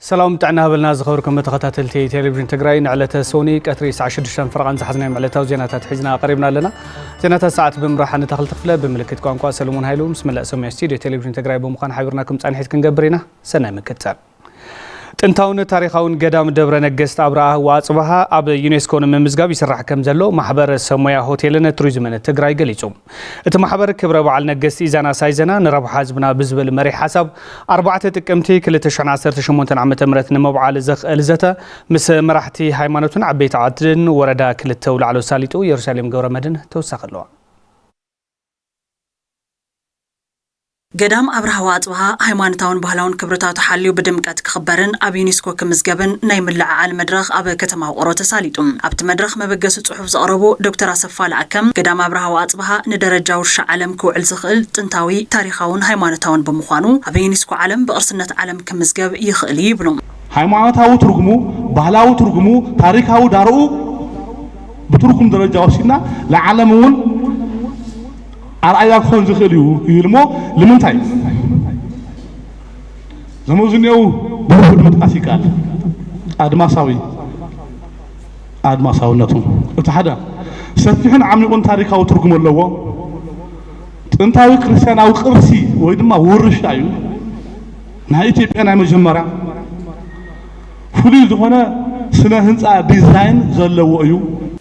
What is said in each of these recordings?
ሰላም ጥዕና ሃበልና ዝኸበርኩም ተኸታተልቲ ቴሌቪዥን ትግራይ፣ ንዕለተ ሶኒ ቀትሪ ሰዓት ሽዱሽተ ፈረቓን ዝሓዝናዮም ዕለታዊ ዜናታት ሒዝና ቀሪብና ኣለና። ዜናታት ሰዓት ብምምራሕ ኣነ ተኽለ ተኽለ፣ ብምልክት ቋንቋ ሰለሞን ሃይሉ ምስ መላእ ሰሙያ ስቱዲዮ ቴሌቪዥን ትግራይ ብምዃን ሓቢርናኩም ፃንሒት ክንገብር ኢና። ሰናይ ምክትታል። ጥንታውን ታሪኻውን ገዳም ደብረ ነገስት ኣብርሃ ወኣፅብሃ ኣብ ዩኔስኮ ንምምዝጋብ ይስራሕ ከም ዘሎ ማሕበር ሰሞያ ሆቴልን ቱሪዝምን ትግራይ ገሊጹ። እቲ ማሕበር ክብረ በዓል ነገስት ኢዛና ሳይዘና ንረብሓ ህዝብና ብዝብል መሪሕ ሓሳብ ኣርባዕተ ጥቅምቲ ክልተ ሽሕን ዓሰርተ ሸሞንተን ዓመተ ምህረት ንምብዓል ዘኽእል ዘተ ምስ መራሕቲ ሃይማኖትን ዓበይቲ ዓድን ወረዳ ክልተ ኣውላዕሎ ሳሊጡ። ኢየሩሳሌም ገብረመድህን ተወሳኺ ኣለዋ። ገዳም ኣብርሃ ወኣፅብሃ ሃይማኖታውን ባህላውን ክብርታቱ ሓልዩ ብድምቀት ክኽበርን ኣብ ዩኔስኮ ክምዝገብን ናይ ምልዕዓል መድረኽ ኣብ ከተማ ውቕሮ ተሳሊጡ። ኣብቲ መድረኽ መበገሲ ጽሑፍ ዘቕረቡ ዶክተር ኣሰፋ ለኣከም፣ ገዳም ኣብርሃ ወኣፅብሃ ንደረጃ ውርሻ ዓለም ክውዕል ዝኽእል ጥንታዊ፣ ታሪኻውን ሃይማኖታውን ብምዃኑ ኣብ ዩኔስኮ ዓለም ብቕርስነት ዓለም ክምዝገብ ይኽእል እዩ ይብሉ። ሃይማኖታዊ ትርጉሙ፣ ባህላዊ ትርጉሙ፣ ታሪካዊ ዳርኡ ብትርጉም ደረጃ ወሲድና ንዓለም እውን ኣርኣያ ክኾን ዝኽእል እዩ ይብል እሞ፣ ንምንታይ? ዘመዝንኡ ብውሑድ ምጥቃስ ይከኣል። ኣድማሳዊ፣ ኣድማሳውነቱ እቲ ሓደ ሰፊሕን ዓሚቑን ታሪካዊ ትርጉም ኣለዎ። ጥንታዊ ክርስቲያናዊ ቅርሲ ወይ ድማ ውርሻ እዩ። ናይ ኢትዮጵያ ናይ መጀመርያ ፍሉይ ዝኾነ ስነ ህንፃ ዲዛይን ዘለዎ እዩ።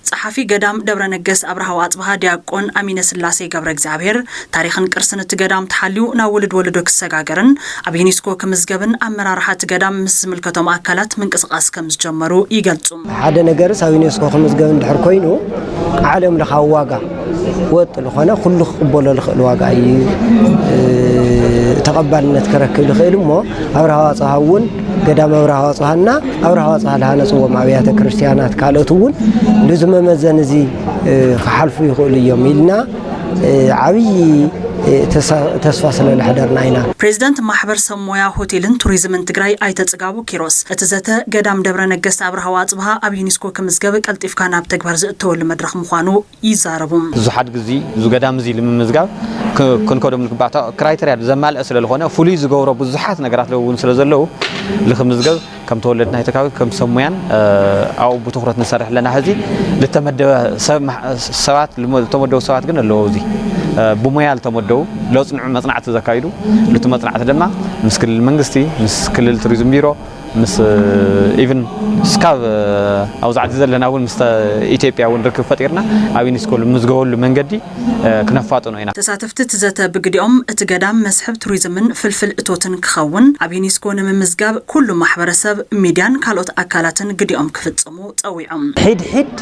ጸሓፊ ገዳም ደብረ ነገስት ኣብርሃ ወኣፅብሃ ዲያቆን ኣሚነ ስላሴ ገብረ እግዚኣብሔር፣ ታሪኽን ቅርስን እቲ ገዳም ተሓልዩ ናብ ውሉድ ወለዶ ክሰጋገርን ኣብ ዩኔስኮ ክምዝገብን ኣመራርሓ እቲ ገዳም ምስ ዝምልከቶም ኣካላት ምንቅስቓስ ከም ዝጀመሩ ይገልጹ። ሓደ ነገርስ ኣብ ዩኔስኮ ክምዝገብ እንድሕር ኮይኑ፣ ዓለም ለኻዊ ዋጋ ወጥ ዝኾነ ኩሉ ክቕበሎ ዝኽእል ዋጋ እዩ። እ፣ ተቐባልነት ክረክብ ዝኽእል እሞ፣ ኣብርሃ ወኣፅብሃ እውን፣ ገዳም ኣብርሃ ወኣፅብሃና ኣብርሃ ወኣፅብሃ ዝሃነፅዎም ኣብያተ ክርስቲያናት ካልኦት እውን ነዚ መመዘኒ እዚ፣ እ፣ ክሓልፉ ይኽእሉ እዮም ኢልና፣ እ፣ ዓብዪ፣ እ፣ ተሳ-፣ ተስፋ ስለ ዘሕደርና ኢና። ፕሬዚዳንት ማሕበር ሰብ ሞያ ሆቴልን ቱሪዝምን ትግራይ ኣይተ ጽጋቡ ኪሮስ፣ እቲ ዘተ ገዳም ደብረ ነገስት ኣብርሃ ወኣፅብሃ ኣብ ዩኔስኮ ክምዝገብ ቀልጢፍካ ናብ ተግባር ዝእተወሉ መድረኽ ምዃኑ ይዛረቡ። ብዙሓት ግዜ እዚ ገዳም እዚ ንምምዝጋብ ክ-፣ ክንከዶም ንግባእ ክራይተርያ ዘማልአ ስለ ዝኾነ፣ ፍሉይ ዝገብሮ ብዙሓት ነገራት እውን ስለ ዘለዉ፣ ልክምዝገብ ከም ተወለድቲ ናይቲ ከባቢ፣ ከም ሰብ ሙያን፣ እ፣ ኣብኡ ብትኹረት ንሰርሕ ኣለና። ሕዚ ልተመደበ ሰብ ማሕ-፣ ሰባት፣ ልመ-፣ ልተመደቡ ሰባት ግን ኣለዉ። እዚ፣ እ፣ ብሞያ ልተመደቡ ለጽንዑ መጽናዕቲ ዘካይዱ፣ ልቲ መጽናዕቲ ድማ ምስ ክልል መንግስቲ፣ ምስ ክልል ቱሪዝም ቢሮ፣ ምስ፣ እ፣ ኢቭን ስካብ፣ እ፣ ኣብዚ ዓዲ ዘለና እውን ምስ ተ-፣ ኢትዮጵያ እውን ርክብ ፈጢርና ኣብ ዩኔስኮ ልምዝገበሉ መንገዲ እ፣ ክነፋጥኖ ኢና። ተሳተፍቲ እቲ ዘተ ብግዲኦም፣ እቲ ገዳም መስሕብ ቱሪዝምን ፍልፍል እቶትን ክኸውን፣ ኣብ ዩኔስኮ ንምምዝጋብ ኩሉ ማሕበረሰብ፣ ሚድያን ካልኦት ኣካላትን ግዲኦም ክፍጽሙ ጸዊዖም። ሕድሕድ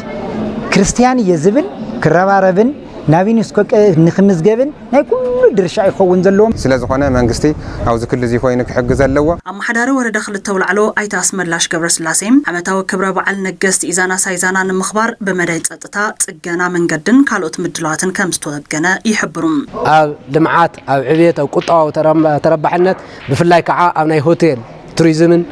ክርስትያን እየ ዝብል ክረባረብን ናብ ዩኔስኮ ቀ-፣ ንክምዝገብን ናይ ኩሉ ድርሻ ይኸውን ዘለዎም። ስለ ዝኾነ መንግስቲ ኣብዚ ክሊ እዚ ኮይኑ ክሕግዝ ኣለዎ። ኣመሓዳሪ ወረዳ ክልተ ኣውላዕሎ ኣይተ ኣስመላሽ ገብረስላሴ፣ ዓመታዊ ክብረ በዓል ነገስት ኢዛና ሳይዛና ንምኽባር ብመዳይ ጸጥታ፣ ጽገና መንገድን ካልኦት ምድላዋትን ከም ዝተወገነ ይሕብሩ። ኣብ ልምዓት፣ ኣብ ዕብየት፣ ኣብ ቁጠባዊ ተረም-፣ ተረባሕነት፣ ብፍላይ ከዓ ኣብ ናይ ሆቴል ቱሪዝምን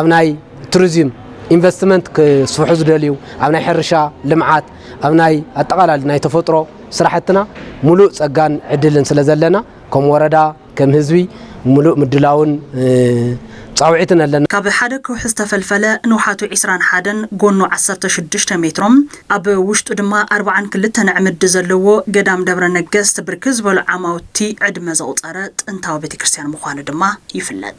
ኣብ ናይ ቱሪዝም ኢንቨስትመንት ክስፍሑ ዝደልዩ፣ ኣብ ናይ ሕርሻ ልምዓት፣ ኣብ ናይ ኣጠቓላሊ ናይ ተፈጥሮ ስራሕትና ሙሉእ ጸጋን ዕድልን ስለ ዘለና፣ ከም ወረዳ፣ ከም ህዝቢ ሙሉእ ምድላውን፣ እ፣ ጻውዒትን ኣለና። ካብ ሓደ ከውሒ ዝተፈልፈለ ንውሓቱ ዒስራን ሓደን ጎኑ ዓሰርተ ሽዱሽተ ሜትሮም፣ ኣብ ውሽጡ ድማ ኣርባዓን ክልተን ኣዕምዲ ዘለዎ ገዳም ደብረ ነገስት፣ ብርክት ዝበሉ ዓማውቲ ዕድመ ዘቑጸረ ጥንታዊ ቤተክርስትያን ምዃኑ ድማ ይፍለጥ።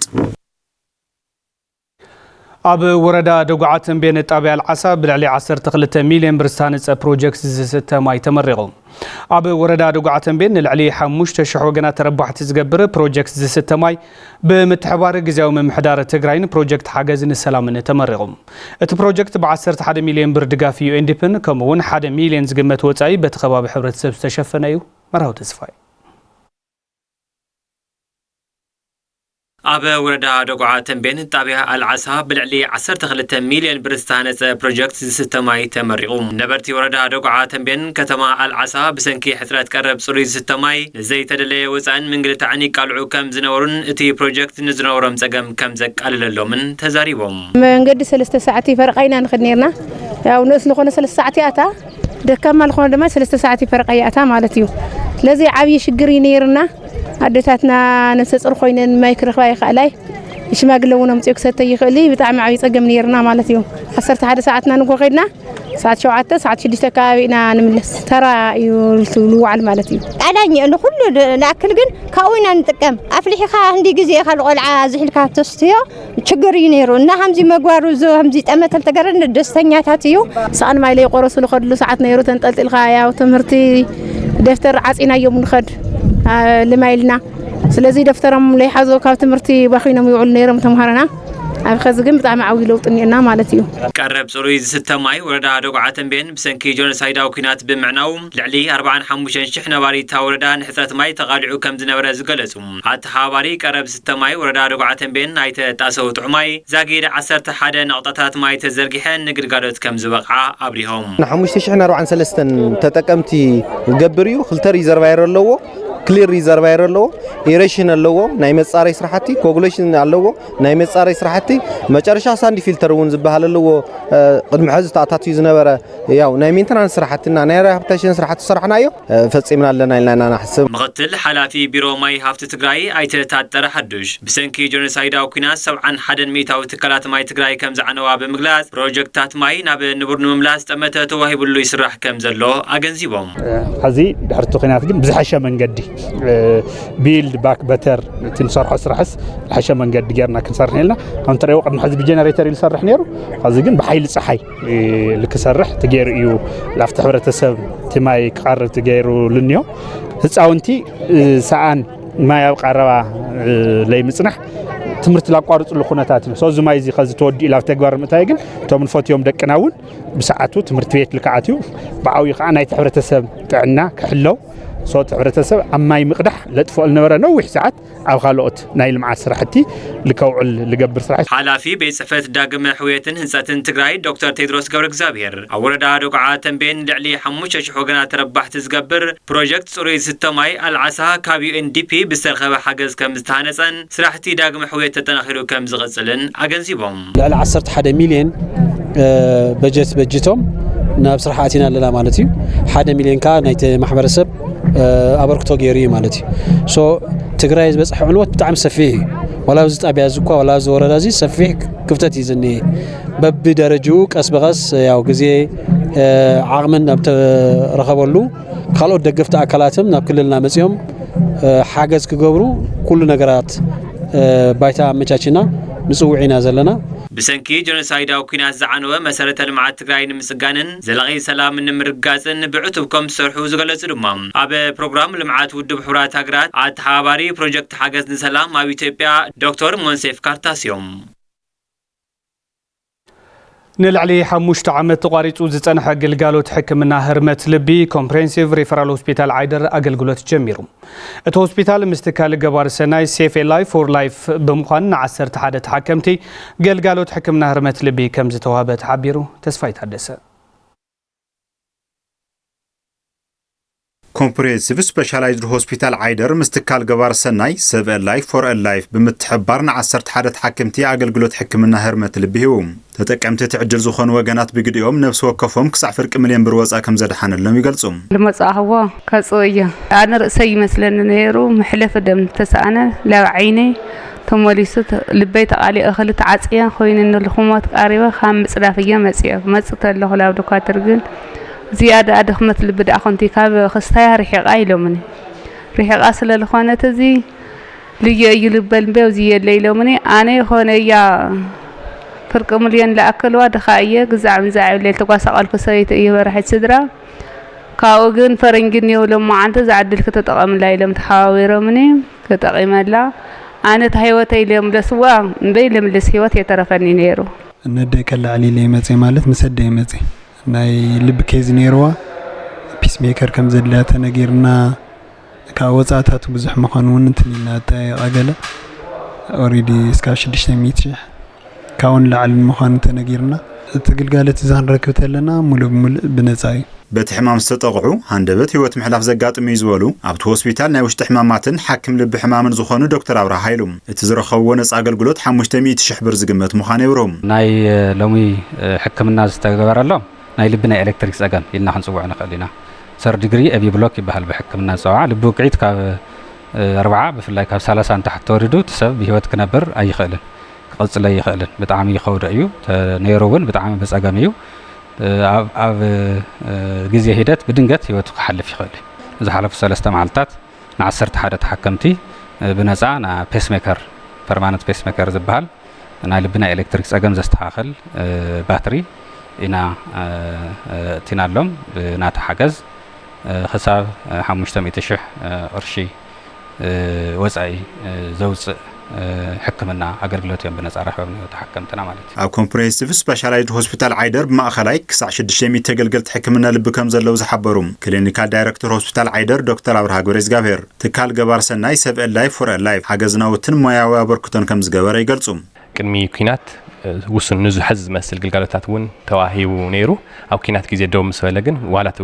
ኣብ ወረዳ ደጉዓ ተንቤን ጣብያ ኣልዓሳ ብልዕሊ ዓሰርተ ክልተ ሚልዮን ብር ዝተሃነፀ ፕሮጀክት ዝስተ ማይ ተመሪቑ። ኣብ ወረዳ ደጉዓ ተንቤን ንልዕሊ ሓሙሽተ ሽሕ ወገናት ተረባሕቲ ዝገብር ፕሮጀክት ዝስተ ማይ ብምትሕባር ግዝያዊ ምምሕዳር ትግራይን ፕሮጀክት ሓገዝ ንሰላምን ተመሪቑ። እቲ ፕሮጀክት ብ ዓሰርተ ሓደ ሚልዮን ብር ድጋፍ ዩ ኤን ዲ ፒን ከምኡ እውን ሓደ ሚልዮን ዝግመት ወፃኢ በቲ ከባቢ ሕብረተሰብ ዝተሸፈነ እዩ። መርሃዊ ተስፋይ። ኣብ ወረዳ ደጉዓ ተንቤን ጣብያ ኣልዓሳ ብልዕሊ ዓሰርተ ክልተ ሚልዮን ብር ዝተሃነፀ ፕሮጀክት ዝስተ ማይ ተመሪቑ። ነበርቲ ወረዳ ደጉዓ ተንቤን ከተማ ኣልዓሳ ብሰንኪ ሕፅረት ቀረብ ፅሩይ ዝስተ ማይ ንዘይተደለየ ወፃእን ምንግልታዕን ይቃልዑ ከም ዝነበሩን እቲ ፕሮጀክት ንዝነበሮም ፀገም ከም ዘቃልለሎምን ተዛሪቦም። መንገዲ ሰለስተ ሰዓት ፈረቓ ኢና ንኸድ ነርና። ያው ንእስ ዝኾነ ሰለስተ ሰዓት ይኣታ፣ ደካማ ዝኾነ ድማ ሰለስተ ሰዓት ፈረቓ ይኣታ ማለት እዩ። ስለዚ ዓብዪ ሽግር እዩ ነይርና። ኣዴታትና ነፍሰ ፁር ኮይነን ማይ ክረኽባ ይኽእላይ። ሽማግለ እውን ኣምፅኡ ክሰተ ይኽእል እዩ። ብጣዕሚ ዓብዪ ፀገም ነይርና ማለት እዩ። ዓሰርተ ሓደ ሰዓትና ንጎ ከድና፣ ሰዓት ሸውዓተ፣ ሰዓት ሽዱሽተ ከባቢ ኢና ንምለስ። ተራ እዩ ዝውዓል ማለት እዩ። ጣላኝ ንኹሉ ድ-፣ ንኣክል ግን ካብኡ ኢና ንጥቀም። ኣፍሊሒኻ ክንዲ ግዜ ኢኻ ንቆልዓ ዝሒልካ ተስትዮ ችግር እዩ ነይሩ። እና ከምዚ መግባሩ፣ እዚ ከምዚ ጠመተ ተገረን ደስተኛታት እዩ። ሰኣን ማይ ለይቆረሱ ንኸድሉ ሰዓት ነይሩ። ተንጠልጢልካ ያው ትምህርቲ ደፍተር ዓፂናዮም ንኸድ፣ አ፣ ልማይልና። ስለዚ ደፍተሮም ለይሓዞ ካብ ትምህርቲ ባኺኖም ይውዕሉ ነይሮም ተምሃሮና። ኣብ ኸዚ ግን ብጣዕሚ ዓብዪ ለውጢ እኒኤና ማለት እዩ። ቀረብ ፅሩይ ዝስተ ማይ ወረዳ ደጉዓ ተንቤን ብሰንኪ ጆኖሳይዳዊ ኲናት ብምዕናው ልዕሊ ኣርባዓን ሓሙሽተን ሽሕ ነባሪ እታ ወረዳ ንሕፅረት ማይ ተቓሊዑ ከም ዝነበረ ዝገለጹ ኣተሓባባሪ ቀረብ ዝስተ ማይ ወረዳ ደጉዓ ተንቤን ኣይተ ጣሰው ጥዑማይ፣ ዛጊድ ዓሰርተ ሓደ ነቑጣታት ማይ ተዘርጊሐን ንግልጋሎት ከም ዝበቕዓ ኣብሪሆም። ንሓሙሽተ ሽሕን ኣርባዓን ሰለስተን ተጠቀምቲ ዝገብር እዩ። ክልተ ሪዘርቫየር ኣለዎ፣ ክሊር ሪዘርቫየር ኣለዎ፣ ኤሬሽን ኣለዎ፣ ናይ መጻረይ ስራሕቲ ኮጉሌሽን ኣለዎ፣ ናይ መጻረይ ስራሕቲ መጨረሻ ሳንድ ፊልተር እውን ዝበሃል ኣለዎ። እ፣ ቅድሚ ሕዚ ተኣታትዩ ዝነበረ ያው ናይ ሜንተናንስ ስራሕትና ናይ ሪሃብሊቴሽን ስራሕቲ ዝሰራሕናዮ፣ እ፣ ፈጺምና ኣለና ኢልና ኢና ንሓስብ። ምኽትል ሓላፊ ቢሮ ማይ ሃፍቲ ትግራይ ኣይተ ታጠረ ሓዱሽ ብሰንኪ ጆኖሳይዳዊ ኲናት ሰብዓን ሓደን ሚእታዊ ትካላት ማይ ትግራይ ከም ዝዓነዋ ብምግላጽ ፕሮጀክትታት ማይ ናብ ንቡር ንምምላስ ጠመተ ተዋሂብሉ ይስራሕ ከም ዘሎ ኣገንዚቦም። ሕዚ ድሕርቲ ኲናት ግን ብዝሓሸ መንገዲ፣ እ፣ ቢልድ ባክ በተር እቲ ንሰርሖ ስራሕስ ዝሓሸ መንገዲ ጌርና ክንሰርሕ ኢልና። ከም ትሪእዎ ቅድሚ ሕዚ ብጀነሬተር እዩ ዝሰርሕ ነይሩ። ሕዚ ግን ብሓይሊ ፀሓይ፣ እ፣ ልክሰርሕ ትገይሩ እዩ። ላፍቲ ሕብረተሰብ እቲ ማይ ክቐርብ ትገይሩ ልንዮ። ህፃውንቲ፣ እ፣ ሰኣን ማይ ኣብ ቀረባ፣ እ፣ ለይምፅናሕ ትምህርቲ ላቋርፅሉ ኩነታት እዩ። ሶ እዚ ማይ እዚ ከዚ ተወዲኡ ላብ ተግባር ምእታይ ግን እቶም ንፈትዮም ደቅና እውን ብሰዓቱ ትምህርቲ ቤት ልክዓት እዩ። ብዓብዩ ከዓ ናይቲ ሕብረተሰብ ጥዕና ክሕለው። ሶ እቲ ሕብረተሰብ ኣብ ማይ ምቕዳሕ ለጥፍኦ ዝነበረ ነዊሕ ሰዓት ኣብ ካልኦት ናይ ልምዓት ስራሕቲ ልከውዕል ልገብር ስራሕ። ሓላፊ ቤት ጽሕፈት ዳግመ ሕውየትን ህንጸትን ትግራይ ዶክተር ቴድሮስ ገብረ እግዚኣብሔር ኣብ ወረዳ ደጉዓ ተንቤን ልዕሊ ሓሙሽተ ሽሕ ወገናት ተረባሕቲ ዝገብር ፕሮጀክት ጽሩይ ዝስተ ማይ ኣልዓሳ ካብ ዩ ኤን ዲ ፒ ብዝተረኸበ ሓገዝ ከም ዝተሃነጸን ስራሕቲ ዳግመ ሕውየት ተጠናኺሩ ከም ዝቕጽልን ኣገንዚቦም። ልዕሊ ዓሰርተ ሓደ ሚልዮን፣ እ፣ በጀት በጅቶም ናብ ስራሕ ኣቲና ኣለና ማለት እዩ። ሓደ ሚልዮን ከዓ ናይቲ ማሕበረሰብ፣ እ፣ ኣበርክቶ ገይሩ እዩ ማለት እዩ። ሶ ትግራይ ዝበፅሐ ዕንወት ብጣዕሚ ሰፊሕ እዩ። ዋላ ኣብዚ ጣብያ እዚ እኳ ዋላ ኣብዚ ወረዳ እዚ ሰፊሕ ክፍተት እዩ ዝኒሄ። በብደረጅኡ ቀስ ብቐስ ያው ግዜ፣ እ፣ ዓቕምን ኣብ ተረኸበሉ ካልኦት ደገፍቲ ኣካላትም ናብ ክልልና መፂኦም፣ እ፣ ሓገዝ ክገብሩ ኩሉ ነገራት፣ እ፣ ባይታ ኣመቻችና ንፅውዕ ኢና ዘለና። ብሰንኪ ጀኖሳይዳዊ ኲናት ዝዓነወ መሰረተ ልምዓት ትግራይ ንምፅጋንን ዘላቒ ሰላም ንምርግጋፅን ብዕቱብ ከም ዝሰርሑ ዝገለፁ ድማ ኣብ ፕሮግራም ልምዓት ውድብ ሕቡራት ሃገራት ኣተሓባባሪ ፕሮጀክት ሓገዝ ንሰላም ኣብ ኢትዮጵያ ዶክተር ሞንሴፍ ካርታስ እዮም። ንልዕሊ ሓሙሽተ ዓመት ተቋሪጹ ዝጸንሐ ግልጋሎት ሕክምና ህርመት ልቢ ኮምፕሬሄንሲቭ ሪፈራል ሆስፒታል ዓይደር ኣገልግሎት ጀሚሩ። እቲ ሆስፒታል ምስ ትካል ገባሪ ሰናይ ሴፍ ኤ ላይፍ ፎር ላይፍ ብምዃን ንዓሰርተ ሓደ ተሓከምቲ ግልጋሎት ሕክምና ህርመት ልቢ ከም ዝተዋህበ ተሓቢሩ። ተስፋይ ታደሰ። ኮምፕሬሄንሲቭ ስፔሻላይዝድ ሆስፒታል ዓይደር ምስ ትካል ገባር ሰናይ ሰብ ኤ ላይፍ ፎር ኤ ላይፍ ብምትሕብባር ንዓሰርተ ሓደ ተሓከምቲ ኣገልግሎት ሕክምና ህርመት ልቢ ሂቡ። ተጠቀምቲ እቲ ዕድል ዝኾኑ ወገናት ብግዲኦም ነብሲ ወከፎም ክሳዕ ፍርቂ ሚልዮን ብር ወፃ ከም ዘድሓነሎም ይገልጹ። ዝመጻእኽዎ ከጽኡ እየ። ኣነ ርእሰይ ይመስለኒ ነይሩ፣ መሕለፊ ደም ተሰኣነ፣ ላብ ዓይነይ ተመሊሱ፣ ተ-፣ ልበይ ተቓሊዑ፣ ክልተ ዓጽየ ኮይኑኒ፣ ልኽሞት ቃሪበ፣ ካብ ምጽዳፍ እየ መጽየ። ክመጽእ ተለኹ ላብ ዶኳትር ግን ዝያዳ ድኽመት ልቢ ደኣ ኮንቲ ካብ ክስታያ ርሒቓ ኢሎምኒ። ርሒቓ ስለ ዝኾነት እዚ ልየ እዩ ልበል እምበር ኣብዚ የለ ኢሎምኒ። ኣነ ይኾነ እያ ፍርቂ ሚልዮን ለኣከልዋ ድኻ እየ፣ ግዛዕ ምዛዕ ይብለይ፣ ተጓሳቐልኩ ሰበይቲ እየ በርሐት ስድራ። ካብኡ ግን ፈረንጂ እኒኦ ሎማዓንቲ እዛ ዕድል ከተጠቐምላ ኢሎም ተሓባቢሮምኒ፣ ተጠቒመላ። ኣነ እታ ህይወተይ ለምለስዋ እምበይ ለምልስ ህይወት የተረፈኒ ነይሩ። ነደይ ከላዕል ኢለ ይመፅእ ማለት ምስ ኣደይ ይመፅእ። ናይ ልቢ ኬዝ ነይርዋ፣ ፒስ ሜከር ከም ዘድልያ ተነጊርና፣ ካብ ወፃእታቱ ብዙሕ ምዃኑ እውን እንትን ኢልና ኣጠያይቓ ገለ። ኦሬዲ እስካብ ሽዱሽተ ሚእቲ ሽሕ ካብኡ ንላዕሊ ምዃኑ ተነጊርና። እቲ ግልጋሎት እዚ ክንረክብ ተለና ሙሉእ ብሙሉእ ብነፃ እዩ። በቲ ሕማም ዝተጠቕዑ፣ ሃንደበት ህይወት ምሕላፍ ዘጋጥም እዩ ዝበሉ ኣብቲ ሆስፒታል ናይ ውሽጢ ሕማማትን ሓኪም ልቢ ሕማምን ዝኾኑ ዶክተር ኣብርሃ ሃይሉ፣ እቲ ዝረኸብዎ ነፃ ኣገልግሎት ሓሙሽተ ሚእቲ ሽሕ ብር ዝግመት ምዃኑ የብርሁ። ናይ ሎሚ ሕክምና ዝተገበረሎም ናይ ልቢ ናይ ኤሌክትሪክ ጸገም ኢልና ክንጽውዖ ንኽእል ኢና። ሰርድ ዲግሪ ኤቢ ብሎክ ይበሃል ብሕክምና ዝጸዋዕ። ልቢ ውቅዒት ካብ ኣርባዓ ብፍላይ ካብ ሰላሳ ንታሕቲ ተወሪዱ እቲ ሰብ ብህይወት ክነብር ኣይኽእልን፣ ክቕጽል ኣይኽእልን። ብጣዕሚ ይኸብዶ እዩ። ነይሩ እውን ብጣዕሚ ብጸገም እዩ። ኣብ ግዜ ሂደት ብድንገት ህይወቱ ክሓልፍ ይኽእል እዩ። ዝሓለፉ ሰለስተ መዓልታት ንዓሰርተ ሓደ ተሓከምቲ ብነጻ ና ፔስሜከር፣ ፐርማነንት ፔስሜከር ዝበሃል ናይ ልቢ ናይ ኤሌክትሪክ ጸገም ዘስተኻኽል ባትሪ ኢና እቲናሎም። ብናታ ሓገዝ ክሳብ ሓሙሽተ ሚእቲ ሽሕ ቅርሺ ወጻኢ ዘውጽእ ሕክምና ኣገልግሎት እዮም ብነጻ ረኺቦም ነይሩ ተሓከምትና ማለት እዩ። ኣብ ኮምፕሬሄንሲቭ ስፔሻላይዝድ ሆስፒታል ዓይደር ብማእኸላይ ክሳዕ ሽዱሽተ ሚእቲ ተገልገልቲ ሕክምና ልቢ ከም ዘለዉ ዝሓበሩ ክሊኒካል ዳይሬክተር ሆስፒታል ዓይደር ዶክተር ኣብርሃ ገብረእግዚኣብሔር፣ ትካል ገባር ሰናይ ሰብ ኤል ላይፍ ፎር ኤል ላይፍ ሓገዝ ናውትን ሞያዊ ኣበርክቶን ከም ዝገበረ ይገልጹ። ቅድሚ ኲናት ውሱን ንዙ ሕዚ ዝመስል ግልጋሎታት እውን ተዋሂቡ ነይሩ። ኣብ ኲናት ግዜ ደው ምስ በለ ግን ዋላ እቲ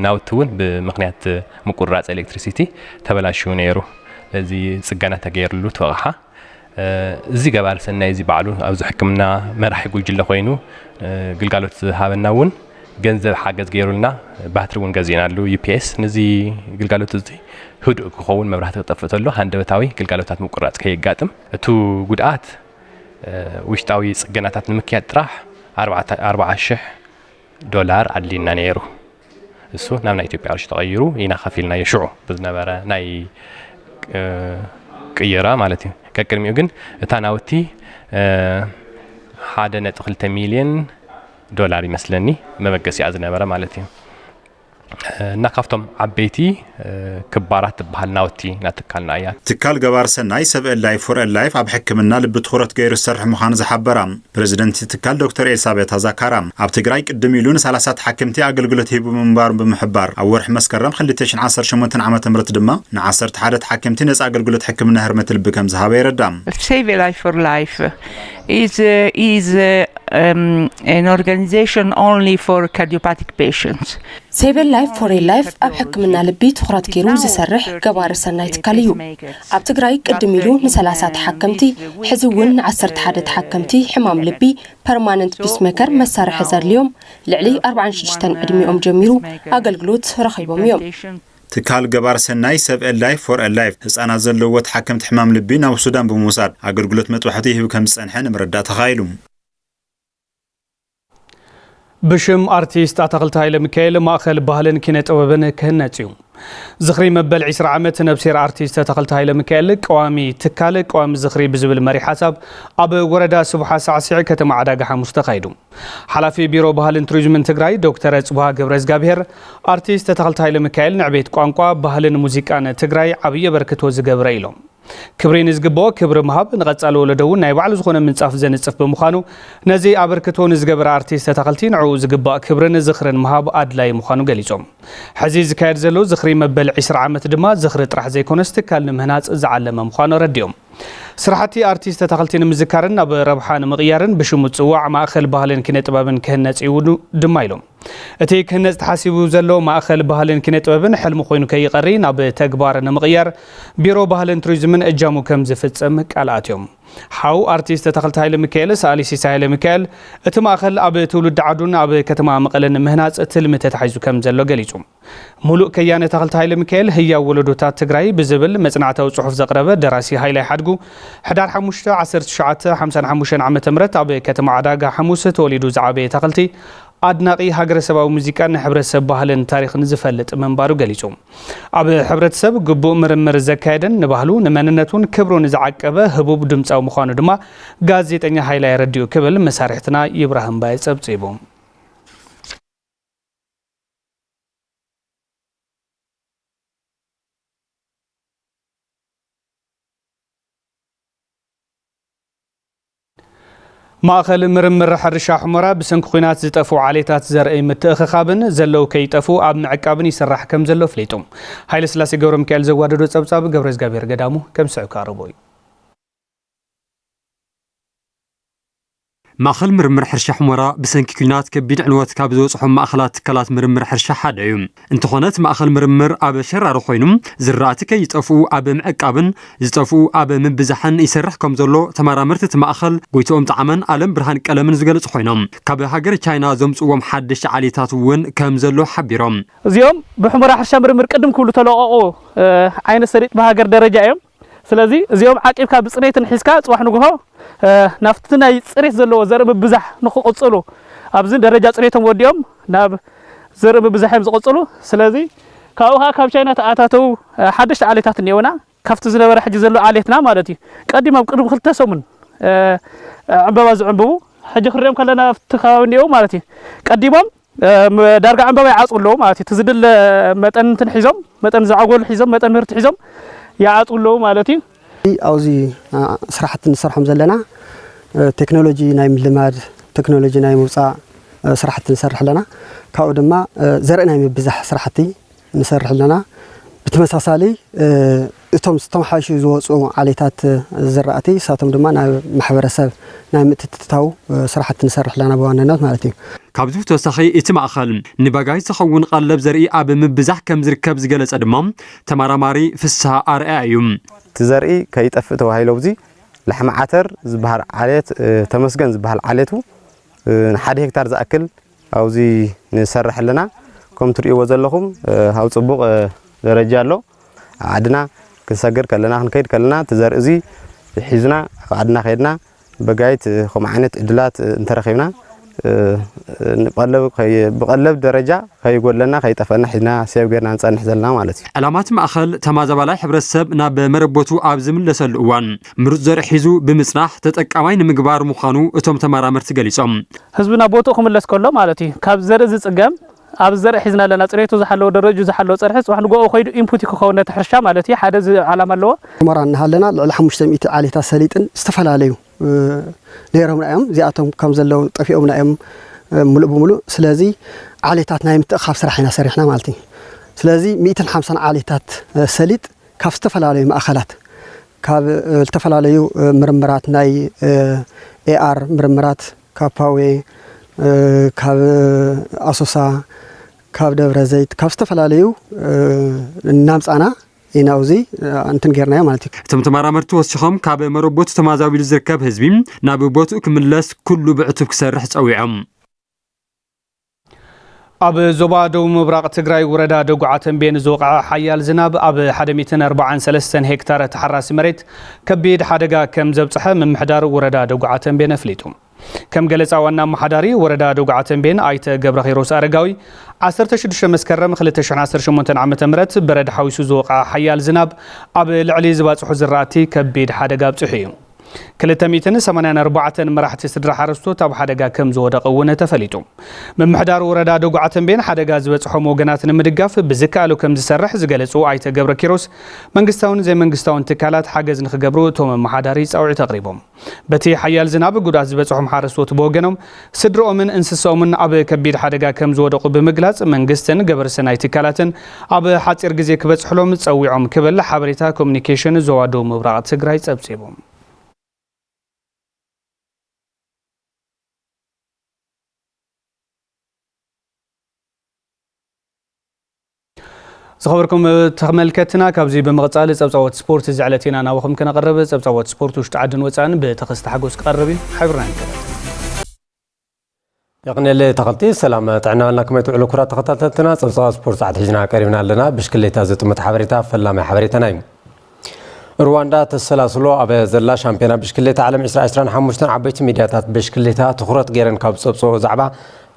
ናውቲ እውን ብምኽንያት ምቁርራፅ ኤሌክትሪሲቲ ተበላሽዩ ነይሩ። ስለዚ ጽገና ተገይርሉ ተወቕሓ። እዚ ገባር ሰናይ እዚ ባዕሉ ኣብዚ ሕክምና መራሒ ጉጅለ ኮይኑ ግልጋሎት ዝሃበና እውን ገንዘብ ሓገዝ ገይሩልና፣ ባትሪ እውን ገዚእናሉ፣ ዩ ፒ ኤስ። ነዚ ግልጋሎት እዚ ህዱእ ክኸውን፣ መብራህቲ ክጠፍእ ተሎ ሃንደበታዊ ግልጋሎታት ምቁርራፅ ከየጋጥም፣ እቱ ጉድኣት ውሽጣዊ ጽገናታት ንምክያድ ጥራሕ ኣርባዕተ ኣርባዓ ሽሕ ዶላር ኣድልዩና ነይሩ። እሱ ናብ ናይ ኢትዮጵያ ቅርሺ ተቐይሩ ኢና ከፊልናዮ ሽዑ ብዝነበረ ናይ ቅየራ ማለት እዩ። ቀቅድሚኡ ግን እታ ናውቲ ሓደ ነጥቢ ክልተ ሚልዮን ዶላር ይመስለኒ መበገሲኣ ዝነበረ ማለት እዩ። እና ካብቶም ዓበይቲ ክባራት ትበሃል ናውቲ ናትካልና እያ። ትካል ገባር ሰናይ ሰብ ኤል ላይፍ ፎር ኤል ላይፍ ኣብ ሕክምና ልቢ ትኹረት ገይሩ ዝሰርሕ ምዃኑ ዝሓበራ ፕሬዚደንት ትካል ዶክተር ኤልሳቤታ ዛካራ፣ ኣብ ትግራይ ቅድም ኢሉ ንሰላሳ ተሓከምቲ ኣገልግሎት ሂቡ ምንባሩ ብምሕባር፣ ኣብ ወርሒ መስከረም ክልተ ሽሕን ዓሰርተ ሸሞንተን ዓመተ ምህረት ድማ ንዓሰርተ ሓደ ተሓከምቲ ነጻ ኣገልግሎት ሕክምና ህርመት ልቢ ከም ዝሃበ የረዳ። Save a Life for Life is, uh, is, uh, um, an organization only for cardiopathic patients. ሴቭ ኤ ላይፍ ፎር ኤ ላይፍ ኣብ ሕክምና ልቢ ትኹረት ገይሩ ዝሰርሕ ገባሪ ሰናይ ትካል እዩ። ኣብ ትግራይ ቅድም ኢሉ ንሰላሳ ተሓከምቲ፣ ሕዚ እውን ንዓሰርተ ሓደ ተሓከምቲ ሕማም ልቢ ፐርማነንት ፒስሜከር መሳርሒ ዘድልዮም ልዕሊ ኣርባዓን ሽዱሽተን ዕድሚኦም ጀሚሩ ኣገልግሎት ረኺቦም እዮም። ትካል ገባር ሰናይ ሰብ ኤል ላይፍ ፎር ኤል ላይፍ ህፃናት ዘለውዎ ተሓከምቲ ሕማም ልቢ ናብ ሱዳን ብምውሳድ ኣገልግሎት መጥባሕቲ ይህብ ከም ዝፀንሐ ንምርዳእ ተኻኢሉ። ብሽም ኣርቲስት ኣታኽልቲ ሃይለ ሚካኤል ማእኸል ባህልን ኪነ ጥበብን ክህነጽ እዩ። ዝኽሪ መበል ዕስራ ዓመት ነብሴር ኣርቲስት ኣታኽልቲ ሃይለ ሚካኤል ቀዋሚ ትካል ቀዋሚ ዝኽሪ ብዝብል መሪሕ ሓሳብ ኣብ ወረዳ ስቡሓ ሳዕሲዕ ከተማ ዕዳጋ ሓሙስ ተኻይዱ። ሓላፊ ቢሮ ባህልን ቱሪዝምን ትግራይ ዶክተር ኣጽብሃ ገብረእዝጋብሄር፣ ኣርቲስት ኣታኽልቲ ሃይለ ሚካኤል ንዕቤት ቋንቋ፣ ባህልን ሙዚቃን ትግራይ ዓብዪ ኣበርክቶ ዝገብረ ኢሎም። ክብሪ ንዝግብኦ ክብሪ ምሃብ፣ ንቐጻሊ ወለዶ እውን ናይ ባዕሉ ዝኾነ ምንጻፍ ዘንጽፍ ብምዃኑ፣ ነዚ ኣበርክቶ ንዝገበረ ኣርቲስት ኣታኽልቲ ንዕኡ ዝግባእ ክብርን ዝኽርን ምሃብ ኣድላዪ ምዃኑ ገሊጾም። ሕዚ ዝካየድ ዘሎ ዝኽሪ መበል ዕስራ ዓመት ድማ ዝኽሪ ጥራሕ ዘይኮነስ ትካል ንምህናጽ ዝዓለመ ምዃኑ ኣረዲኦም። ስራሕቲ ኣርቲስት ኣታኽልቲ ንምዝካርን ናብ ረብሓ ንምቕያርን ብሽሙ ዝጽዋዕ ማእኸል ባህልን ኪነ ጥበብን ክህነጽ እዩ ድማ ኢሎም። እቲ ክህነጽ ተሓሲቡ ዘሎ ማእኸል ባህልን ኪነ ጥበብን ሕልሚ ኮይኑ ከይቐሪ ናብ ተግባር ንምቕያር ቢሮ ባህልን ቱሪዝምን እጃሙ ከም ዝፍጽም ቃል ኣትዮም። ሓው ኣርቲስት ኣታኽልቲ ሃይለ ሚካኤል፣ ሰኣሊ ሲሳይ ሃይለ ሚካኤል፣ እቲ ማእኸል ኣብ ትውልዲ ዓዱን ኣብ ከተማ መቐለን ምህናጽ ትልሚ ተታሒዙ ከም ዘሎ ገሊጹ። ሙሉእ ከያነ ኣታኽልቲ ሃይለ ሚካኤል ህያው ወለዶታት ትግራይ ብዝብል መጽናዕታዊ ጽሑፍ ዘቕረበ ደራሲ ሃይላይ ሓድጉ፣ ሕዳር ሓሙሽተ ዓሰርተ ትሽዓተ ሓምሳን ሓሙሽተን ዓመተ ምህረት ኣብ ከተማ ዕዳጋ ሓሙስ ተወሊዱ ዝዓበየ ኣታኽልቲ፣ ኣድናቒ ሃገረሰባዊ ሙዚቃን ሕብረተሰብ ባህልን ታሪኽን ዝፈልጥ ምንባሩ ገሊጹ። ኣብ ሕብረተሰብ ግቡእ ምርምር ዘካየደን ንባህሉ ንመንነቱን ክብሩን ዝዓቀበ ህቡብ ድምጻዊ ምዃኑ ድማ ጋዜጠኛ ሃይላይ ኣረዲኡ ክብል መሳርሕትና ይብራህ እምባየ ጸብጺቡ። ማእኸል ምርምር ሕርሻ ሑመራ ብሰንኪ ኲናት ዝጠፍኡ ዓሌታት ዘርኢ ምትእኽኻብን ዘለዉ ከይጠፍኡ ኣብ ምዕቃብን ይስራሕ ከም ዘሎ ኣፍሊጡ። ሃይለስላሴ ገብረሚካኤል ዘዋደዶ ጸብጻብ ገብረእዝጋብሔር ገዳሙ ከም ዝስዕብ ክቐርቦ እዩ። ማእኸል ምርምር ሕርሻ ሑመራ ብሰንኪ ኲናት ከቢድ ዕንወት ካብ ዝበፅሖም ማእኸላት ትካላት ምርምር ሕርሻ ሓደ እዩ። እንተኾነ እቲ ማእኸል ምርምር ኣብ ሸራሪ ኮይኑ ዝራእቲ ከይጠፍኡ ኣብ ምዕቃብን ዝጠፍኡ ኣብ ምብዛሕን ይሰርሕ ከም ዘሎ ተመራመርቲ እቲ ማእኸል ጎይትኦም ጣዕመን ኣለም ብርሃን ቀለምን ዝገለፁ ኮይኖም፣ ካብ ሃገር ቻይና ዘምፅዎም ሓደሽቲ ዓሌታት እውን ከም ዘሎ ሓቢሮም። እዚኦም ብሑመራ ሕርሻ ምርምር ቅድም ክብሉ ተለቐቑ ዓይነት ሰሊጥ ብሃገር ደረጃ እዮም። ስለዚ እዚኦም ዓቂብካ ብፅሬትን ሒዝካ ፅባሕ ንግሆ ናብቲ ናይ ፅሬት ዘለዎ ዘርኢ ምብዛሕ ንክቕፅሉ ኣብዚ ደረጃ ፅሬቶም ወዲኦም ናብ ዘርኢ ምብዛሕ እዮም ዝቕፅሉ። ስለዚ ካብኡ ከዓ ካብ ቻይና ተኣታተው ሓደሽቲ ዓሌታት እኒኦና። ካብቲ ዝነበረ ሕጂ ዘሎ ዓሌትና ማለት እዩ። ቀዲሞም ቅድሚ ክልተ ሰሙን ዕንበባ ዝዕንብቡ ሕጂ ክሪኦም ከለና ኣብቲ ከባቢ እኒኦ ማለት እዩ። ቀዲሞም ዳርጋ ዕንበባ ይዓፁ ኣለዉ ማለት እዩ። እቲ ዝድለ መጠን እንትን ሒዞም መጠን ዝዓጎሉ ሒዞም መጠን ምህርቲ ሒዞም ይዓፁ ኣለዉ ማለት እዩ። ኣብዚ ስራሕቲ ንሰርሖም ዘለና ቴክኖሎጂ ናይ ምልማድ፣ ቴክኖሎጂ ናይ ምውፃእ ስራሕቲ ንሰርሕ ኣለና። ካብኡ ድማ ዘርኢ ናይ ምብዛሕ ስራሕቲ ንሰርሕ ኣለና። ብተመሳሳሊ እቶም ዝተመሓሹ ዝወፁ ዓሌታት ዝራእቲ እሳቶም ድማ ናብ ማሕበረሰብ ናይ ምትትታው ስራሕቲ ንሰርሕ ኣለና ብዋናነት ማለት እዩ። ካብዚ ብተወሳኺ እቲ ማእኸል ንባጋይ ዝኸውን ቀለብ ዘርኢ ኣብ ምብዛሕ ከም ዝርከብ ዝገለጸ ድማ ተመራማሪ ፍስሃ ኣርኣያ እዩ። እቲ ዘርኢ ከይጠፍእ ተባሂሉ ኣብዚ ላሕሚ ዓተር ዝበሃል ዓሌት ተመስገን ዝበሃል ዓሌቱ ንሓደ ሄክታር ዝኣክል ኣብዚ ንሰርሕ ኣለና። ከም ትርእይዎ ዘለኹም ኣብ ፅቡቕ ደረጃ ኣሎ። ዓድና ክንሰግር ከለና ክንከይድ ከለና እቲ ዘርኢ እዚ ሒዝና ኣብ ዓድና ከይድና በጋይት ከምኡ ዓይነት ዕድላት እንተረኺብና ብቐለብ ደረጃ ከይጎድለና ከይጠፈና ሒዝና ሴቭ ጌርና ንፀንሕ ዘለና ማለት እዩ። ዕላማት ማእኸል ተማዛባላይ ሕብረተሰብ ናብ መረቦቱ ኣብ ዝምለሰሉ እዋን ምሩፅ ዘርኢ ሒዙ ብምፅናሕ ተጠቃማይ ንምግባር ምዃኑ እቶም ተመራመርቲ ገሊፆም። ህዝቢ ናብ ቦትኡ ክምለስ ከሎ ማለት እዩ። ካብ ዘርኢ ዝፅገም ኣብ ዘርኢ ሒዝና ኣለና። ፅሬቱ ዝሓለወ ደረጁ ዝሓለወ ፀርሒ ፅባሕ ንጎኦ ኮይዱ ኢንፑት ክኸውን ነቲ ሕርሻ ማለት እዩ። ሓደ እዚ ዓላማ ኣለዎ። ሑመራ እናሃለና ልዕሊ ሓሙሽተ ሚእቲ ዓሌታት ሰሊጥን ዝተፈላለዩ ነይሮምና እዮም። እዚኣቶም ከም ዘለዉ ጠፊኦምና እዮም ሙሉእ ብሙሉእ። ስለዚ ዓሌታት ናይ ምትእኻብ ስራሕ ኢና ሰሪሕና ማለት እዩ። ስለዚ ሚእትን ሓምሳን ዓሌታት ሰሊጥ ካብ ዝተፈላለዩ ማእኸላት ካብ ዝተፈላለዩ ምርምራት ናይ ኤኣር ምርምራት ካብ ፓዌ ካብ ኣሶሳ ካብ ደብረ ዘይት ካብ ዝተፈላለዩ እናምፃና ኢና ኣብዚ እንትን ጌርናዮ ማለት እዩ። እቶም ተመራመርቲ ወሲኾም ካብ መረቦቱ ተማዛቢሉ ዝርከብ ህዝቢ ናብ ቦትኡ ክምለስ ኩሉ ብዕቱብ ክሰርሕ ፀዊዖም። ኣብ ዞባ ደቡብ ምብራቕ ትግራይ ወረዳ ደጉዓ ተንቤን ዝወቕዐ ሓያል ዝናብ ኣብ ሓደ ሚእትን ኣርባዓን ሰለስተን ሄክታር ተሓራሲ መሬት ከቢድ ሓደጋ ከም ዘብፅሐ ምምሕዳር ወረዳ ደጉዓ ተንቤን ኣፍሊጡ። ከም ገለፃ ዋና ኣመሓዳሪ ወረዳ ደጉዓ ተንቤን ኣይተ ገብረኺሮስ ኣረጋዊ፣ ዓሰርተ ሽዱሽተ መስከረም ክልተ ሽሕን ዓሰርተ ሸሞንተን ዓመተ ምህረት በረድ ሓዊሱ ዝወቕዐ ሓያል ዝናብ ኣብ ልዕሊ ዝባፅሑ ዝራእቲ ከቢድ ሓደጋ ኣብፂሑ እዩ። ክልተ ሚእትን ሰማንያን ኣርባዕተን መራሕቲ ስድራ ሓረስቶት ኣብ ሓደጋ ከም ዝወደቐ እውን ተፈሊጡ። ምምሕዳር ወረዳ ደጉዓ ተንቤን ሓደጋ ዝበፅሖም ወገናት ንምድጋፍ ብዝከኣሎ ከም ዝሰርሕ ዝገለፁ ኣይተ ገብረ ኪሮስ፣ መንግስታውን ዘይመንግስታውን ትካላት ሓገዝ ንክገብሩ እቶም ኣመሓዳሪ ፃውዒት ኣቕሪቦም። በቲ ሓያል ዝናብ ጉድኣት ዝበፅሖም ሓረስቶት ብወገኖም ስድርኦምን እንስሳኦምን ኣብ ከቢድ ሓደጋ ከም ዝወደቑ ብምግላፅ መንግስትን ገበርቲ ሰናይ ትካላትን ኣብ ሓፂር ግዜ ክበፅሕሎም ፀዊዖም ክብል ሓበሬታ ኮሚኒኬሽን ዞባ ደቡብ ምብራቕ ትግራይ ፀብፂቡ። ዝኸበርኩም ተመልከትና፣ ካብዚ ብምቕጻል ጸብጻቦት ስፖርት እዚ ዕለት ኢና ናባኹም ክነቕርብ። ጸብጻቦት ስፖርት ውሽጢ ዓድን ወጻእን ብተኸስተ ሓጎስ ክቐርብ እዩ። ሓቢርና ንከታተል። የቕንየለይ ተኸልቲ፣ ሰላም ጥዕና በልና። ከመይ ትውዕሉ ክቡራት ተኸታተልትና? ጸብጻቦት ስፖርት ሰዓት ሒዝና ቀሪብና ኣለና። ብሽክሌታ ዝጥምት ሓበሬታ ፈላማይ ሓበሬታና እዩ። ሩዋንዳ ተሰላስሎ ኣብ ዘላ ሻምፒዮና ብሽክሌታ ዓለም ዕስራ ዕስራን ሓሙሽተን ዓበይቲ ሚድያታት ብሽክሌታ ትኹረት ገይረን ካብ ዝጸብጽኦ ዛዕባ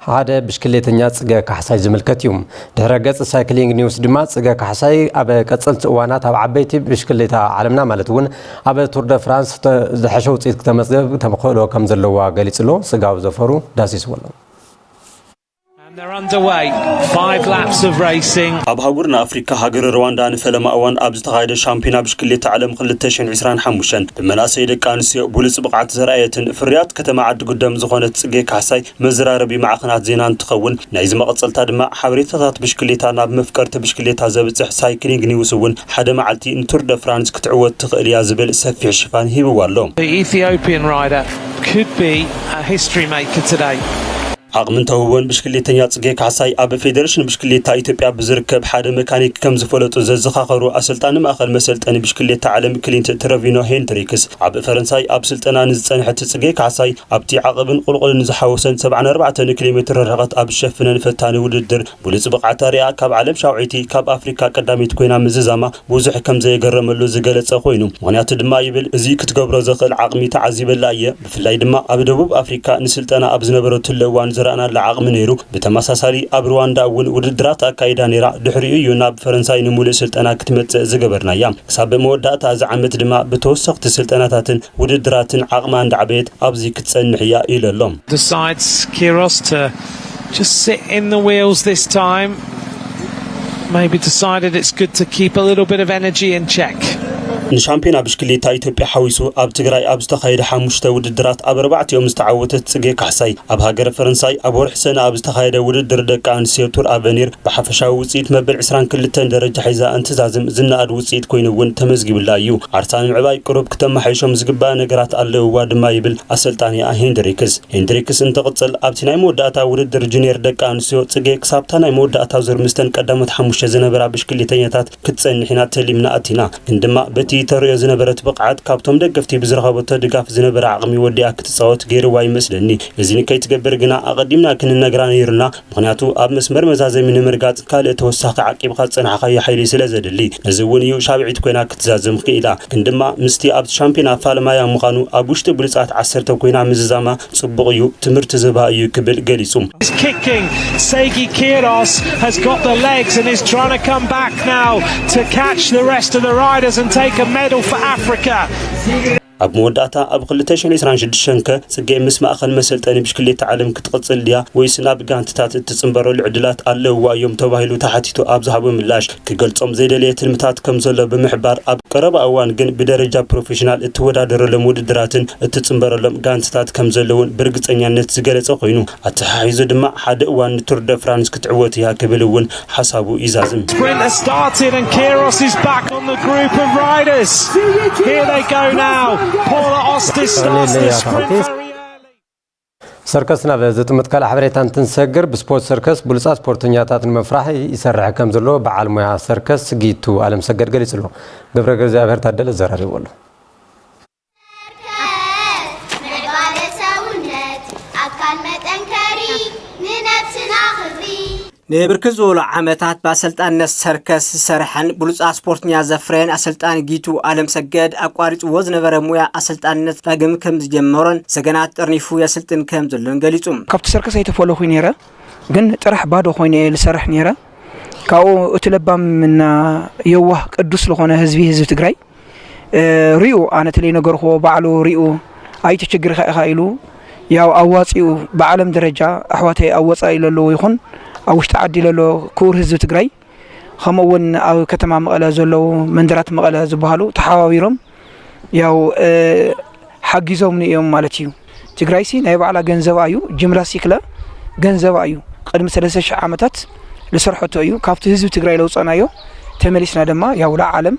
ሓደ ብሽክሌተኛ ጽገ ካሕሳይ ዝምልከት እዩ። ድሕረ ገጽ ሳይክሊንግ ኒውስ ድማ ጽገ ካሕሳይ ኣብ ቀጸልቲ እዋናት ኣብ ዓበይቲ ብሽክሌታ ዓለምና ማለት እውን ኣብ ቱር ደ ፍራንስ ተ-፣ ዝሐሸ ውጽኢት ክተመዝገብ ተኽእሎ ከም ዘለዋ ገሊጹ ኣሎ። ጽጋቡ ዘፈሩ ዳሲስዎ ኣሎ። They're underway. Five laps of racing. ኣብ ሃጉርና ኣፍሪካ ሃገር ሩዋንዳ ንፈለማ እዋን ኣብ ዝተኻየደ ሻምፒዮና ብሽክሌታ ዓለም ክልተ ሽሕን ዕስራን ሓሙሽተን ብመናእሰይ ደቂ ኣንስትዮ ብሉፅ ብቕዓት ዘርኣየትን ፍርያት ከተማ ዓዲ ጉደም ዝኾነት ፅጌ ካሕሳይ መዘራረቢ ማዕኸናት ዜና እንትኸውን፣ ናይዚ መቐፀልታ ድማ ሓበሬታታት ብሽክሌታ ናብ መፍቀርቲ ብሽክሌታ ዘብፅሕ ሳይክሊንግ ኒውስ እውን ሓደ መዓልቲ ንቱር ደ ፍራንስ ክትዕወት ትኽእል እያ ዝብል ሰፊሕ ሽፋን ሂብዋ ኣሎ። The Ethiopian rider could be a history maker today. ዓቕሚ እንተውህቦን ብሽክሌተኛ ፅጌ ካሕሳይ ኣብ ፌዴሬሽን ብሽክሌታ ኢትዮጵያ ብዝርከብ ሓደ መካኒክ ከም ዝፈለጡ ዘዘኻኸሩ ኣሰልጣኒ ማእኸል መሰልጠኒ ብሽክሌታ ዓለም ክሊንት ትረቪኖ ሄንድሪክስ፣ ኣብ ፈረንሳይ ኣብ ስልጠና ንዝፀንሐት ፅጌ ካሕሳይ ኣብቲ ዓቐብን ቁልቁልን ዝሓወሰን ሰብዓን ኣርባዕተን ኪሎ ሜትር ርሕቐት ኣብ ዝሸፍነን ፈታኒ ውድድር ብሉፅ ብቕዓት ኣሪኣ ካብ ዓለም ሻውዒቲ ካብ ኣፍሪካ ቀዳሚት ኮይና ምዝዛማ ብዙሕ ከም ዘየገረመሉ ዝገለጸ ኮይኑ፣ ምኽንያቱ ድማ ይብል፣ እዚ ክትገብሮ ዘኽእል ዓቕሚ ተዓዚበላ እየ። ብፍላይ ድማ ኣብ ደቡብ ኣፍሪካ ንስልጠና ኣብ ዝነበረትሉ እዋን ዝረኣናላ ዓቕሚ ነይሩ። ብተመሳሳሊ ኣብ ሩዋንዳ እውን ውድድራት ኣካይዳ ነይራ። ድሕሪኡ እዩ ናብ ፈረንሳይ ንምሉእ ስልጠና ክትመጽእ ዝገበርናያ። ክሳብ መወዳእታ እዚ ዓመት ድማ ብተወሰኽቲ ስልጠናታትን ውድድራትን ዓቕማ እንዳዕበየት ኣብዚ ክትጸንሕ እያ ኢሉ ኣሎ። Decides Kyrros to just sit in the wheels this time. Maybe decided it's good to keep a little bit of energy in check. ንሻምፒዮና ብሽክሌታ ኢትዮጵያ ሓዊሱ ኣብ ትግራይ ኣብ ዝተኻየደ ሓሙሽተ ውድድራት ኣብ ኣርባዕቲኦም ዝተዓወተት ፅጌ ካሕሳይ፣ ኣብ ሃገረ ፈረንሳይ ኣብ ወርሒ ሰነ ኣብ ዝተኻየደ ውድድር ደቂ ኣንስትዮ ቱር ኣቨኒር ብሓፈሻዊ ውፅኢት መበል ዕስራን ክልተን ደረጃ ሒዛ እንትዛዝም ዝነኣድ ውፅኢት ኮይኑ እውን ተመዝጊቡላ እዩ። ዓርሳ ንምዕባይ ቅሩብ ክተመሓይሾም ዝግባእ ነገራት ኣለውዋ ድማ ይብል ኣሰልጣኒኣ ሄንድሪክስ። ሄንድሪክስ እንትቕጽል፣ ኣብቲ ናይ መወዳእታ ውድድር ጁኒየር ደቂ ኣንስትዮ ጽጌ ክሳብታ ናይ መወዳእታ ዙር ምስተን ቀዳሞት ሓሙሽተ ዝነበራ ብሽክሌተኛታት ክትጸንሕ ኢና ተሊምና ኣቲና። ግን ድማ በቲ ተርእዮ ዝነበረት ብቕዓት ካብቶም ደገፍቲ ብዝረኸበቶ ድጋፍ ዝነበረ ዓቕሚ ወዲኣ ክትጻወት ገይርዋ ይመስለኒ። እዚ ንከይትገብር ግና ኣቐዲምና ክንነግራ ነይሩና፣ ምኽንያቱ ኣብ መስመር መዛዘሚ ንምርጋጽ ካልእ ተወሳኺ ዓቂብካ ዝጸናሕካዮ ሓይሊ ስለ ዘድሊ። ነዚ እውን እዩ ሻብዒት ኮይና ክትዛዘም ክኢላ። ግን ድማ ምስቲ ኣብቲ ሻምፒዮና ፋለማያ ምዃኑ ኣብ ውሽጢ ብሉጻት ዓሰርተ ኮይና ምዝዛማ ጽቡቕ እዩ፣ ትምህርቲ ዝህባ እዩ ክብል ገሊጹ። Is kicking. Seigi Kyrros has got the legs and is trying to come back now to catch the rest of the riders and take a medal for Africa. ኣብ መወዳእታ ኣብ ክልተ ሽሕን ዕስራን ሽዱሽተን ከ ጽጌ ምስ ማእኸል መሰልጠኒ ብሽክሌታ ዓለም ክትቕጽል ድያ ወይስ ናብ ጋንትታት እትጽንበረሉ ዕድላት ኣለውዋ እዮም ተባሂሉ ተሓቲቱ ኣብ ዝሃቦ ምላሽ፣ ክገልጾም ዘይደለየ ትልምታት ከም ዘሎ ብምሕባር፣ ኣብ ቀረባ እዋን ግን ብደረጃ ፕሮፌሽናል እትወዳደረሎም ውድድራትን እትጽንበረሎም ጋንትታት ከም ዘለውን ብርግጸኛነት ዝገለጸ ኮይኑ፣ ኣተሓሒዙ ድማ ሓደ እዋን ንቱር ደ ፍራንስ ክትዕወት እያ ክብል እውን ሓሳቡ ይዛዝም። Sprint has started and Kyrros is back on the group of riders. Here they go now. Paula Ostis starts the sprint very early. ሰርከስ ናብ ዝጥምት ካልእ ሓበሬታ እንትንሰግር፣ ብስፖርት ሰርከስ ብሉጻት ስፖርተኛታት ንምፍራሕ ይሰርሕ ከም ዘሎ በዓል ሞያ ሰርከስ ጊቱ ኣለምሰገድ ገሊጹ ኣሎ። ገብረ እግዚኣብሔር ታደለ ዘራሪቡ ኣሎ። መርካስ፣ ምዕባለ ሰውነት፣ ኣካል መጠንከሪ፣ ንነብስና ክብሪ። ንብርክት ዝበሉ ዓመታት ብኣሰልጣንነት ሰርከስ ዝሰርሐን ብሉጻት ስፖርተኛ ዘፍረየን ኣሰልጣኒ ጊቱ ኣለምሰገድ፣ ኣቋሪጽዎ ዝነበረ ሙያ ኣሰልጣንነት ዳግም ከም ዝጀመሮን ሰገናት ጠርኒፉ የሰልጥን ከም ዘሎን ገሊጹ። ካብቲ ሰርከስ ኣይተፈለኹ ነይረ፣ ግን ጥራሕ ባዶ ኮይነ እየ ዝሰርሕ ነይረ። ካብኡ እቲ ለባምና የዋህ ቅዱስ ዝኾነ ህዝቢ፣ ህዝቢ ትግራይ፣ እ፣ ሪኡ፣ ኣነ ተለይ ነገርክዎ፣ ባዕሉ ሪኡ፣ ኣይትችግርኻ ኢኻ ኢሉ፣ ያው ኣዋፂኡ፣ ብዓለም ደረጃ ኣሕዋተይ ኣብ ወፃኢ ለለዉ ይኹን ኣብ ውሽጢ ዓዲ ለሎ ክቡር ህዝቢ ትግራይ፣ ከምኡ እውን ኣብ ከተማ መቐለ ዘለዉ መንደራት መቐለ ዝበሃሉ ተሓባቢሮም፣ ያው፣ እ፣ ሓጊዞምኒ እዮም ማለት እዩ። ትግራይሲ ናይ ባዕላ ገንዘባ እዩ፣ ጅምላስቲክለ ገንዘባ እዩ። ቅድሚ ሰለስተ ሽሕ ዓመታት ልሰርሐቶ እዩ። ካብቲ ህዝቢ ትግራይ ለውፀናዮ፣ ተመሊስና ድማ ያው ለዓለም፣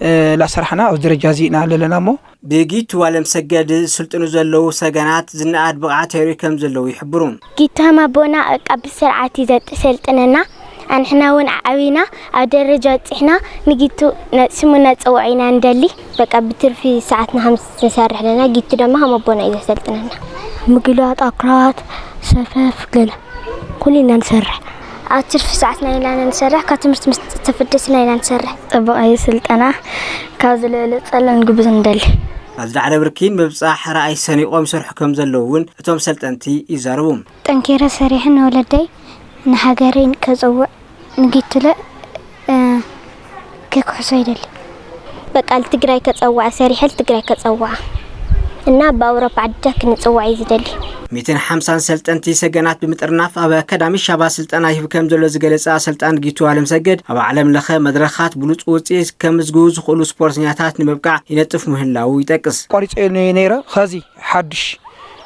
እ፣ ላሰራሕና ኣብዚ ደረጃ እዚ ኢና ለለና እሞ። ብጊቱ ኣለምሰገድ ዝስልጥኑ ዘለዉ ሰገናት ዝነኣድ ብቕዓት የርእዩ ከም ዘለዉ ይሕብሩ። ጊቱ ከም ኣቦና በቃ ብስርዓት እዩ ዘጥ-፣ ዘሰልጥነና። ኣንሕና እውን ዓዕቢና ኣብ ደረጃ በፂሕና ንጊቱ ነ-፣ ስሙ ነፀውዖ ኢና ንደሊ። በቃ ብትርፊ ሰዓትና ከም ንሰርሕ ኣለና። ጊቱ ድማ ከም ኣቦና እዩ ዘሰልጥነና። ምግላጥ፣ ኣክራት፣ ሰፈፍ፣ ገለ ኩሉ ኢና ንሰርሕ። ኣብ ትርፊ ሰዓትና ኢና ንሰርሕ። ካብ ትምህርቲ ምስ ተፈደስና ኢና ንሰርሕ። ፅቡቕ እዩ ስልጠና። ካብ ዝለለ ፀለን ግቡዝ ንደሊ። ኣብዚ ዳዕረ ብርኪ ምብፃሕ ረኣይ ሰኒቖም ይሰርሑ ከም ዘለዉ እውን እቶም ሰልጠንቲ ይዛረቡ። ጠንኪረ ሰሪሐ ንወለደይ ንሃገረይ ከፀውዕ ንጊቱለ፣ እ፣ ክክሕሶ ይደሊ። በቃ ልትግራይ ከፀውዓ ሰሪሐ ልትግራይ ከፀውዓ እና ብኣውሮፓ ዓድታት ክንፅዋዕ እዩ ዝደሊ። ሚእትን ሓምሳን ሰልጠንቲ ሰገናት ብምጥርናፍ ኣብ ኣካዳሚ ሻባ ስልጠና ይህብ ከም ዘሎ ዝገለጸ ኣሰልጣኒ ጊቱ ኣለምሰገድ፣ ኣብ ዓለም ለኸ መድረኻት ብሉጽ ውጽኢት ከምዝግቡ ዝኽእሉ ስፖርተኛታት ንምብቃዕ ይነጥፍ ምህላዉ ይጠቅስ። ኣቋሪጸዮ ነይረ። ኸዚ ሓድሽ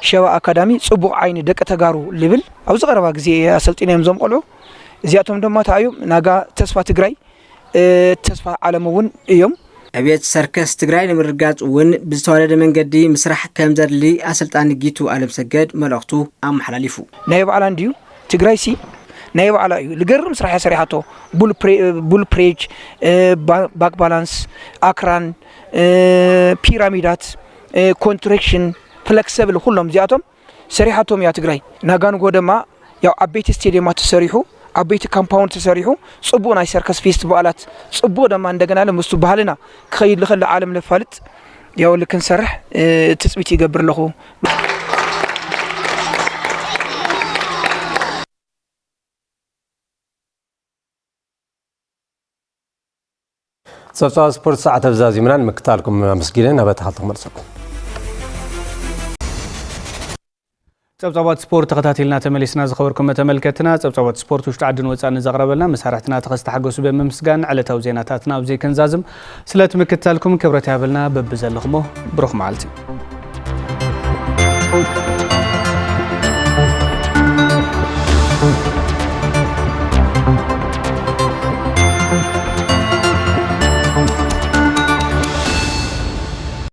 ሸባ ኣካዳሚ ጽቡቕ ዓይኒ ደቂ ተጋሩ ልብል ኣብዚ ቀረባ ግዜ ኣሰልጢኖም ዞም ቆልዑ። እዚኣቶም ድማ እንታይ እዮም? ናጋ ተስፋ ትግራይ፣ ተስፋ ዓለም እውን እዮም። ዕብየት ሰርከስ ትግራይ ንምርጋፅ እውን ብዝተዋደደ መንገዲ ምስራሕ ከም ዘድሊ ኣሰልጣኒ ጊቱ ኣለምሰገድ መልእኽቱ ኣመሓላሊፉ። ናይ ባዕላ እንድዩ። ትግራይ ሲ ናይ ባዕላ እዩ። ልገርም ስራሕ እያ ሰሪሓቶ። ቡል ፕሬጅ፣ ባክ ባላንስ፣ ኣክራን፣ ፒራሚዳት፣ ኮንትሬክሽን፣ ፍለክሰብል፣ ኩሎም እዚኣቶም ሰሪሓቶም እያ ትግራይ። ናጋንጎ ድማ ያው ዓበይቲ ስቴዲየማት ተሰሪሑ፣ ዓበይቲ ካምፓውንድ ተሰሪሑ፣ ጽቡቕ ናይ ሰርከስ ፌስቲቫላት፣ ጽቡቕ ድማ እንደገና ምስቱ ባህልና ክኸይድ ልኸል ዓለም ለፋልጥ ያው ልክንሰርሕ ትጽቢት ይገብር ኣለኹ። ጸብጻብ ስፖርት ሰዓት ኣብዛ ዚምና ንምክታልኩም ኣመስጊነ ናብ ኣታኸልቲ ክመልሰኩም። ጸብጻባት ስፖርት ተኸታቲልና ተመሊስና። ዝኸበርኩም ተመልከትና፣ ጸብጻባት ስፖርት ውሽጢ ዓድን ወጻእን ዘቕረበልና መሳርሕትና ተኸስተ ሓጎስ ብምምስጋን ዕለታዊ ዜናታትና ኣብዚ ክንዛዝም ስለ ትምክታልኩም ክብረት ያበልና። በብዘለኹሞ ብሩኽ መዓልቲ።